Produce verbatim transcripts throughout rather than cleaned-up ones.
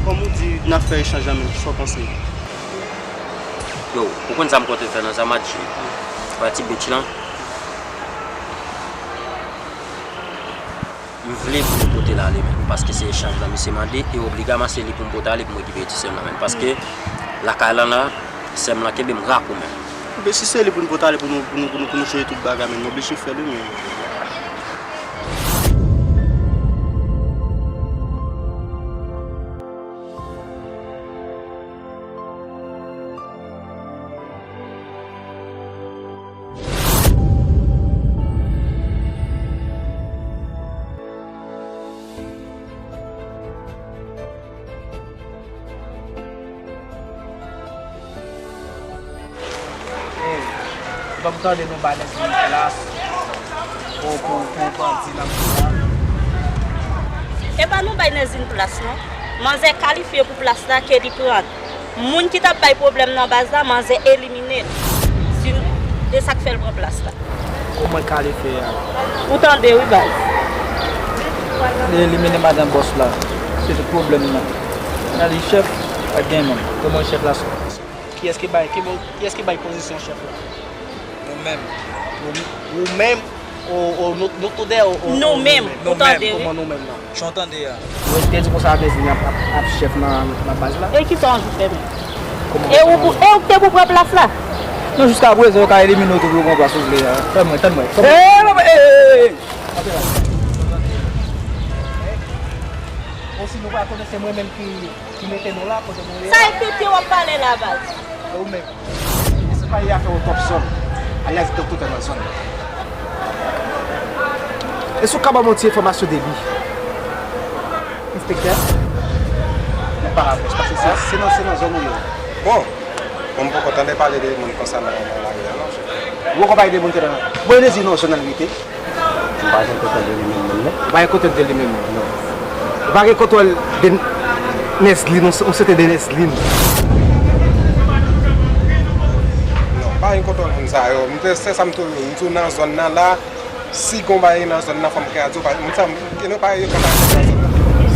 Kòm ou di, n ap fè echanj la menm, kisa w panse? Yo, ou konn sa m konte fè nan sa match? Pati beach lan. M vle pou nou pote l ale menm, paske se echanj lan misye mande, e obligaman se li pou m pote ale pou m rekipe ti sè m nan menm, paske lakay lan la, sè m lan kenbe m rak ou menm. Enben, si se li pou n pote ale pou nou, pou nou, pou nou, pou nou chanje tout bagay menm, nou oblije fè li menm. Hey, ban m tande nou bay Nèzlin plas pou, pou, pou bandi nan vil la. E pa nou bay Nèzlin plas non. Manzè kalifye pou plas la ke li pran. Moun ki t ap bay pwoblèm nan baz la, manzè elimine l. Si, e sa k fè l pran plas la. Kòman l kalifye a? Ou tande wi baz. Li elimine madanm bòs la. Se tout pwoblèm nan. Nan li chèf, pa t gen moun. Kòman chèf la sou? Kiyès ki bay, ki, kiyès ki bay pozisyon chèf la? Nou menm. Ou, ou menm, ou, ou, nou, nou tou de, ou, ou, Nou ou menm, nou menm. Ou tande wi. Kòman nou menm nan? Jan w tande a. Ou entèdi konsa Nèzlin ap, ap, ap chèf nan, nan baz la? E kisa w anvi fè menm? Kòman E ou, e ou k te pou pran plas la? Non, jiska prezan, yo ka elimine w tou pou yo pran plas ou vle a. Tann mwen, tann mwen. Tann mwen. E, e, e, e, e. Antre la. Osinon, pa konnen se mwen menm ki, ki mete nou la, kote nou ye. Sa e pete w ap pale la, baz. E ou menm? Èske pa li a fè otòpsi l? Alyas doktè nan zòn nan. Èske w ka ban m yon ti enfòmasyon de li? Enspektè? Ou pa rapwòch, paske se, se nan, se nan zòn ou ye. Bon, bon, m poko tande pale de moun konsa nan, nan lari a, non. Ou poko pale de moun ki nan, bon, e de di non, zòn nan li rete. M pa janm te tande li menm, menm, non. Ou pa gen kontwòl de li menm, menm? Non. Ou pa gen kontwòl de Nèzlin, yon, yon sèten de Nèzlin? Non, m pa gen kontwòl moun sa yo. M te, se sa m toujou, m toujou nan zòn nan la. Si gon bagay nan zòn nan, fò m ka di w, pa, moun sa, e nou pa yo ka pale nan zòn nan.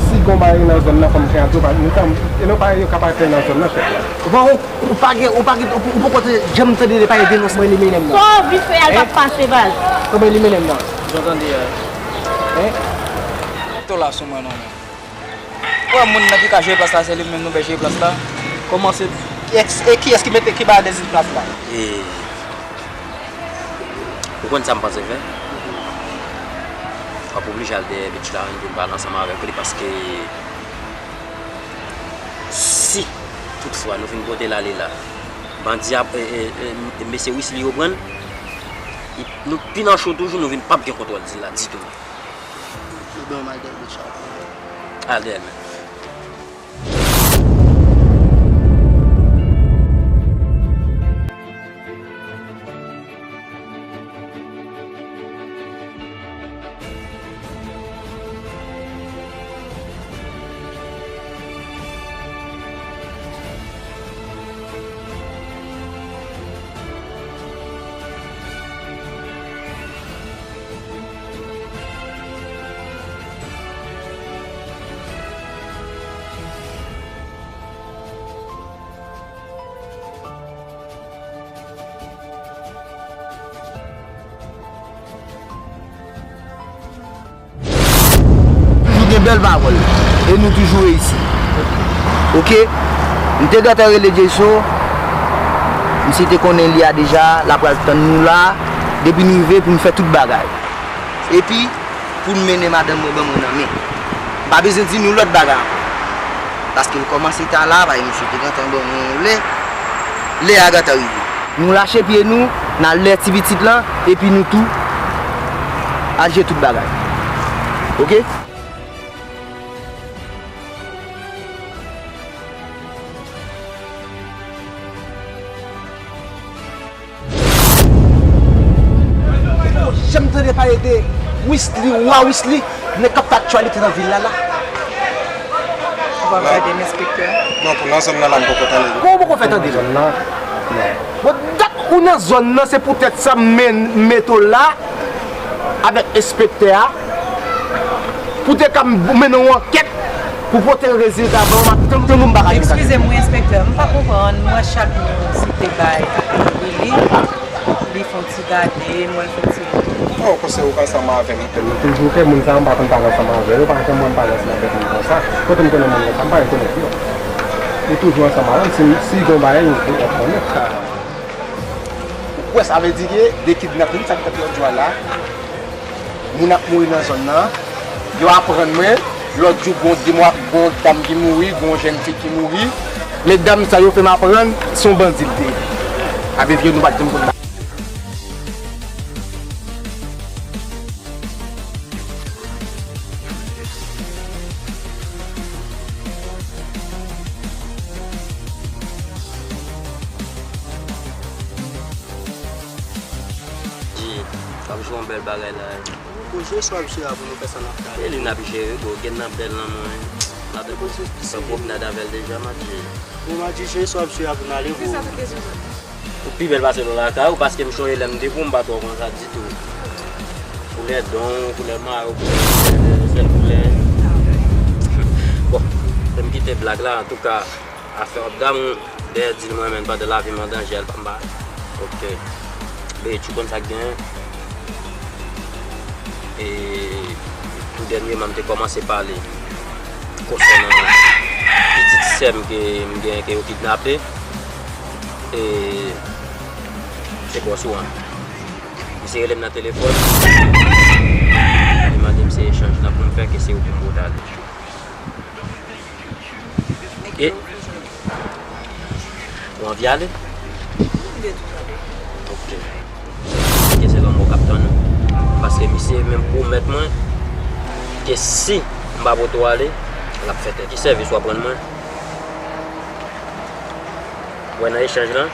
Si gon bagay nan zòn nan, fò m ka di w, pa, moun sa, e nou pa yo ka pale nan zòn nan, chèf la. Ou pa, ou, ou pa gen, ou pa gen, ou, ou poko te janm tande li pale de non sa? Kòman li mennen m nan? Sa w vin fè a, l p ap pase, baz. Kòman li mennen m nan? Jan w tande a. Hein? To la sou mwen non, men. Wè moun nan ki ka jere plas la, se li menm nou bay jere plas la. Kòman se, e, e kiyès ki mete, ki ba Nèzlin plas la? E, ou konn sa m panse fè? W ap oblije al dèyè beach la, vin pale ansanm avèk li, paske si toutfwa nou fin pote l ale la, bandi ap, e, e, e, mesye Wisly yo pran l, nou pi nan cho toujou, nou vin p ap gen kontwòl di la ditou. Ebyen, m al dèyè beach la. Al dèyè l menm. Toujou gen bèl pawòl. E nou toujou reyisi. Oke? M te gentan rele Jayson. Misye te konnen li a deja, l ap pral tann nou la. Depi n rive pou n fè tout bagay. Epi, pou n mennen madanm mwen ban mwen nan men. M pa bezwen di nou lòt bagay ankò. Paske l kòmanse ta la, paske misye te gentan ban mwen yon lè. Lè a gentan rive. Nou lache pye nou, n al dèyè ti pitit lan, epi nou tou al jere tout bagay. Oke? Ou janm tande pale de Wisly, wa Wisly, nèg k ap fè aktyalite nan vil la la? Ou pa pale de enspektè? Non, pou nan zòn nan la, m poko tande. Kòman ou poko fè tande l? Nan zòn nan, non. Bon, dat ou nan zòn nan, se poutèt sa m men-, mete w la avèk enspektè a, pou te ka mennen yon ankèt Ou pote rezilta ban m, m ap tann, tann ou, m pa ka gen sa. Eskize m, wi, enspektè. M pa konprann. M wè chak moun site bay Willy, li fè yon ti gade, m wè l fè yon ti. Oh, konsa ou ka ansanm avè m. Toujou ke moun sa, m pa konn pale ansanm avè yo, pa janm wè m pale ansanm avèk moun konsa. Kote m konnen moun konsa, m pa rekonèt yo. Li toujou ansanm avè m, si, si gon bagay, ou, ou ap konnen. Ou kwè sa vle di ke de kidnapin sa k fèt lòt jou a la, moun ap mouri nan zòn nan, yo aprann mwen, lòt jou gon demwa-, gon dam ki mouri, gon jèn fi ki mouri. Medam sa yo fè m aprann, se yon bandi l te ye. Sa vle di ke nou pa t janm konn. Di, w ap jwe yon bèl bagay la. Bon, jere swa misye a pou nou fè sa n ap fè. E li n ap jere, bro. Gen nan bèl nan mwen. N ap fè pwopnad avè l deja, m ap jere. Bon, m ap di jere swa misye a pou n ale, bro. Ou pi bèl pase nou lakay ou, paske m chonje lè m te pou m pa twò konn sa ditou. Koulè don, koulè mayo, koulè sèl koulè. Bon, fè m kite blag la, antouka, afè w ap damou, dèyè di l mwen menm pandan lavi m an danje, al pa m pa. Ok. Be, tu konn sa k genyen? E tou dènyèman, m te kòmanse pale konsènan pitit sè m ke m gen, ke yo kidnape. E se bòs ou an. Misye rele m nan telefòn. Li mande m se echanj lan pou m fè, ke se ou pou m pote ale. E ou anvi ale? Ok. Ke se lanmò k ap tann ou. Paske misye menm pwomèt mwen ke si m pa pote w ale, l ap fè tèt. Ki sèvis w ap rann mwen? Ou wè nan echanj lan,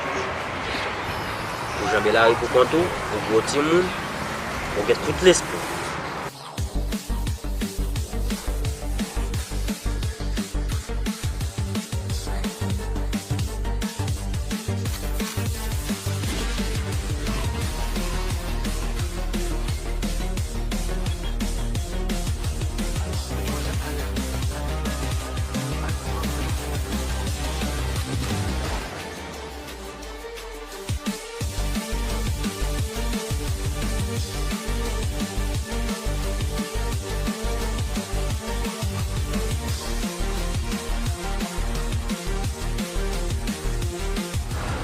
ou janbe lari pou kont ou, ou gwo timoun, ou gen tout lespri.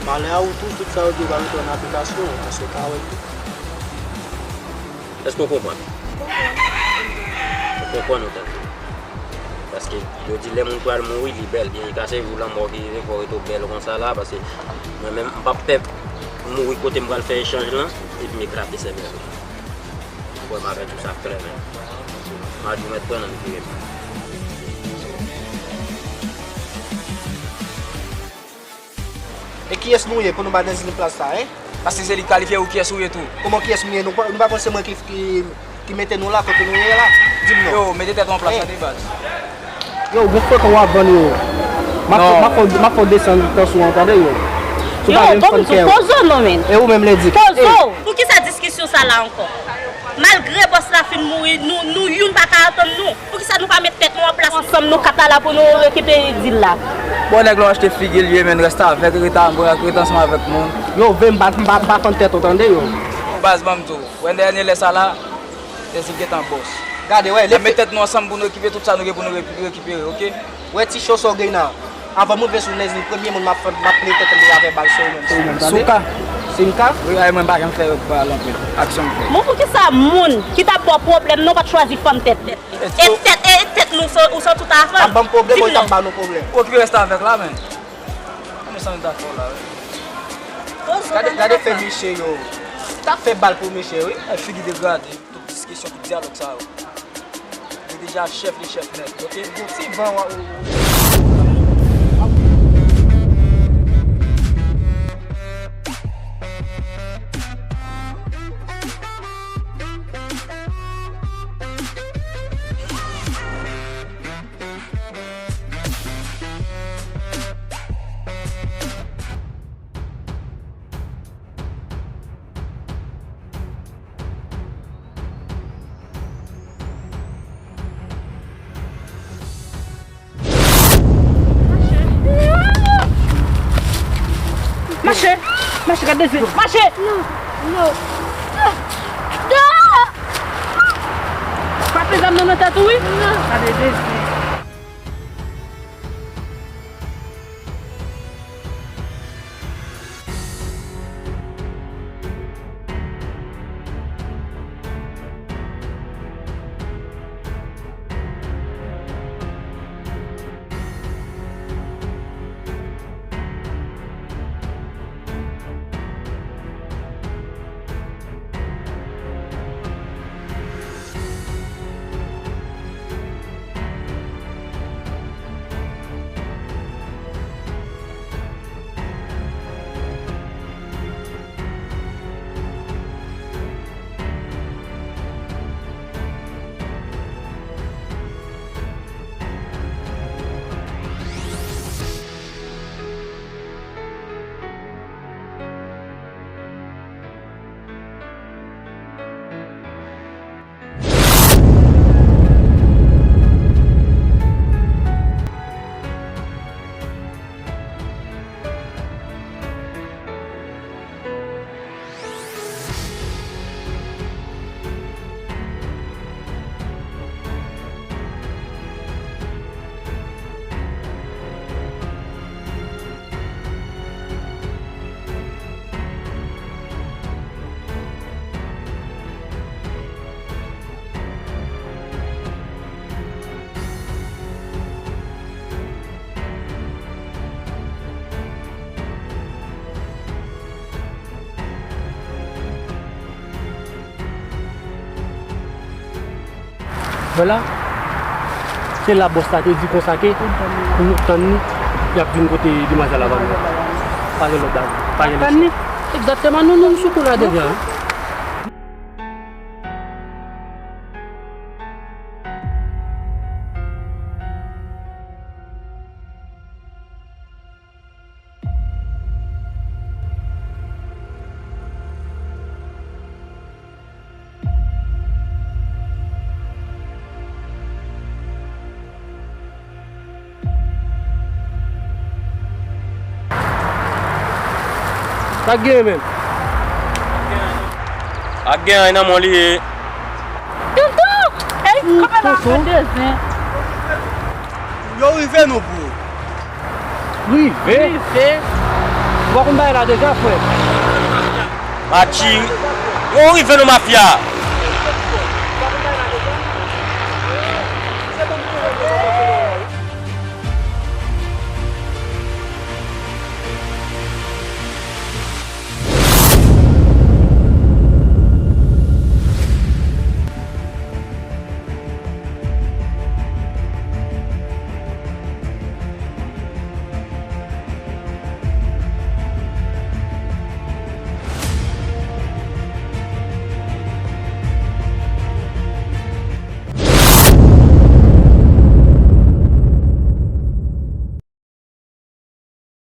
Malè a ou tou, tout sa yo di yo va mete an aplikasyon, paske ka wè tou. Èske w konprann? Ou konprann ou tande? Paske yo di lè moun pral mouri, li bèl. Byen, ka se jou lanmò ki rive, fò w rete w bèl konsa la, paske mwen menm, m p ap pè mouri kote m pral fè echanj lan, epi m eklate sèvèl. Ou wè m avèti w sa klè, men. M a di w mèt pran nan m vire m. E kiyès nou ye pou nou ba Nesly plas sa, en? Paske se li k kalifye ou kiyès ou ye tou. Kòman kiyès nou ye? Nou pa, nou pa panse mwen ki, ki, ki mete nou la kote nou ye la? Di m non. Yo, mete tèt ou an plas la de baz. Yo, gon frekan w ap vann yo. M ap, m ap fè, m ap fè w desann tansyon an, tande yo. Si w pa vle m fann kè w. Pozo non, men. E ou menm, Lady? Pozo! Poukisa diskisyon sa la ankò? Malgre bòs la fin mouri, nou, nou youn pa ka antann nou. Poukisa nou pa met tèt nou an plas ansanm, nou kat la, la pou nou rekipere dil la? Bon, nèg la achte figi l ye, men restavèk, rete, rete ansanm avèk moun. Yo, vre, m pa, m pa, m pa fann tèt ou, tande yo. Baz, ban m di w, wè dènye lè sa la, Nesly gentan bòs. Gade, wè, n ap met tèt nou ansanm pou nou rekipere tout sa nou gen pou nou repi-, rekipere, oke? Wè ti cho sa w gen nan. Avan m rive sou Nesly, premye moun m ap fè, m ap plen tèt antre avè bal se ou menm, tande? Souka. Simka? Wi, ay, mwen pa janm fè bal antre. Aksyon m fè. Bon, poukisa moun ki t ap ba w pwoblèm nan w pa t chwazi fann tèt? E tèt, e tèt nou, ou santi w ta fann? T ap ban m pwoblèm, ou t ap ba nou pwoblèm. Okipe restavèk la, men. Mwen santi dakò la, wi. Gade, gade fè mesye yo. T ap fè bal pou mesye, wi. Ay, figi degrade. Tout diskisyon, tout dyalòg sa yo. Li deja chèf, li chèf nèt, oke? Gon ti van w ap Mache, gade zen. Mache! Non, non. Non! Frape zam nan nan tèt ou, wi. Non. Gade de zen. Vwala. Se la bòs la te di konsa ke pou nou tann li, y ap vin kote demwazèl la vann nan. Pa gen lòt bagay. Pa gen lòt chwa. Egzakteman, nou, nou sou kou la deja. Sa k genyen menm? Ak gen anyen nan men w li ye. Tonton! Ey, kanpe la, tonton. Gade zen. Yo rive non, bro. Rive? Rive. Ou pa konn bagay la deja, frè? Matchi. Yo rive non, mafya.